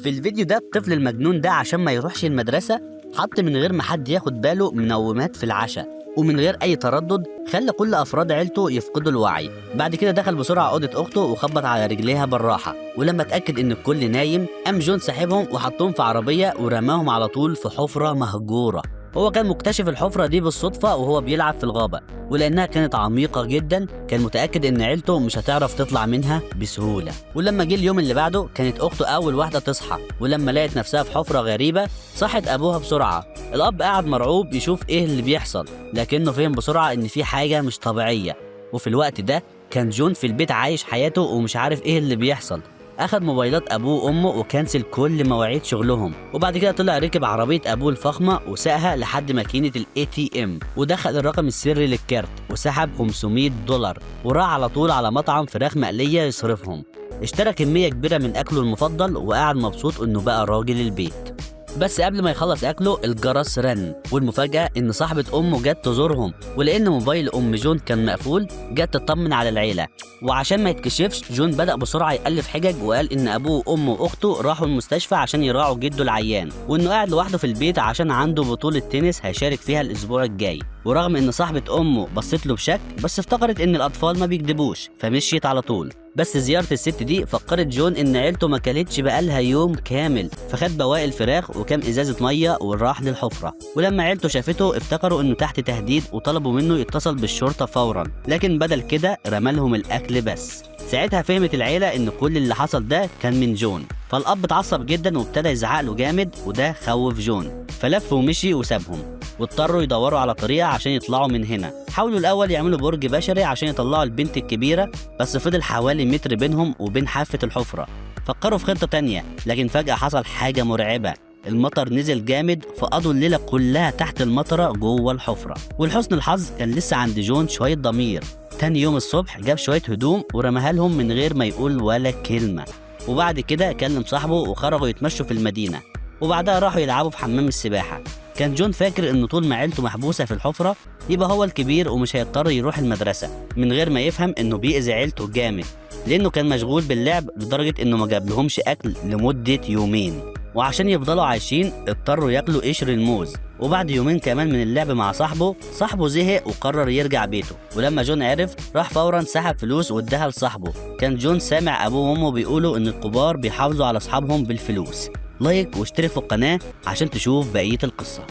في الفيديو ده الطفل المجنون ده عشان ما يروحش المدرسة حط من غير ما حد ياخد باله منومات في العشاء، ومن غير أي تردد خلى كل أفراد عيلته يفقدوا الوعي. بعد كده دخل بسرعة أوضة أخته وخبط على رجليها بالراحة، ولما اتأكد إن الكل نايم قام جون سحبهم وحطهم في عربية ورماهم على طول في حفرة مهجورة. هو كان مكتشف الحفرة دي بالصدفة وهو بيلعب في الغابة، ولأنها كانت عميقة جدا كان متأكد إن عيلته مش هتعرف تطلع منها بسهولة. ولما جه اليوم اللي بعده كانت أخته أول واحدة تصحى، ولما لقت نفسها في حفرة غريبة صحت أبوها بسرعة. الأب قعد مرعوب يشوف إيه اللي بيحصل، لكنه فهم بسرعة إن في حاجة مش طبيعية. وفي الوقت ده كان جون في البيت عايش حياته ومش عارف إيه اللي بيحصل. أخد موبايلات أبوه وأمه وكنسل كل مواعيد شغلهم، وبعد كده طلع ركب عربية أبوه الفخمة وساقها لحد ماكينة ال ATM ودخل الرقم السري للكارت وسحب $500 وراح على طول على مطعم فراخ مقلية يصرفهم. اشترى كمية كبيرة من أكله المفضل وقعد مبسوط إنه بقى راجل البيت. بس قبل ما يخلص أكله الجرس رن، والمفاجأة إن صاحبة أمه جت تزورهم، ولأن موبايل أم جون كان مقفول جت تطمن على العيلة. وعشان ما يتكشفش جون بدأ بسرعة يألف حجج وقال إن أبوه وأمه وأخته راحوا المستشفى عشان يراعوا جده العيان، وإنه قاعد لوحده في البيت عشان عنده بطولة تنس هيشارك فيها الأسبوع الجاي. ورغم إن صاحبة أمه بصت له بشك بس افتكرت إن الأطفال ما بيكدبوش فمشيت على طول. بس زيارة الست دي فكرت جون إن عيلته ما كلتش بقالها يوم كامل، فخد بواقي الفراخ وكام إزازة مية وراح للحفرة. ولما عيلته شافته افتكروا إنه تحت تهديد وطلبوا منه يتصل بالشرطة فورا، لكن بدل كده رمالهم الأكل بس. ساعتها فهمت العيلة إن كل اللي حصل ده كان من جون، فالأب اتعصب جدا وابتدى يزعق له جامد، وده خوف جون فلف ومشي وسابهم. واضطروا يدوروا على طريقة عشان يطلعوا من هنا. حاولوا الأول يعملوا برج بشري عشان يطلعوا البنت الكبيرة، بس فضل حوالي متر بينهم وبين حافة الحفرة. فكروا في خطة تانية، لكن فجأة حصل حاجة مرعبة. المطر نزل جامد فقضوا الليلة كلها تحت المطرة جوه الحفرة. ولحسن الحظ كان لسه عند جون شوية ضمير. تاني يوم الصبح جاب شوية هدوم ورماها لهم من غير ما يقول ولا كلمة. وبعد كده كلم صاحبه وخرجوا يتمشوا في المدينة، وبعدها راحوا يلعبوا في حمام السباحة. كان جون فاكر إن طول ما عيلته محبوسة في الحفرة يبقى هو الكبير ومش هيضطر يروح المدرسة، من غير ما يفهم إنه بيأذي عيلته جامد، لأنه كان مشغول باللعب لدرجة إنه ما جابلهمش أكل لمدة يومين. وعشان يفضلوا عايشين اضطروا ياكلوا قشر الموز. وبعد يومين كمان من اللعب مع صاحبه، صاحبه زهق وقرر يرجع بيته. ولما جون عرف راح فورا سحب فلوس واداها لصاحبه. كان جون سامع أبوه وأمه بيقولوا إن الكبار بيحافظوا على أصحابهم بالفلوس. like واشترك في القناة عشان تشوف بقية القصة.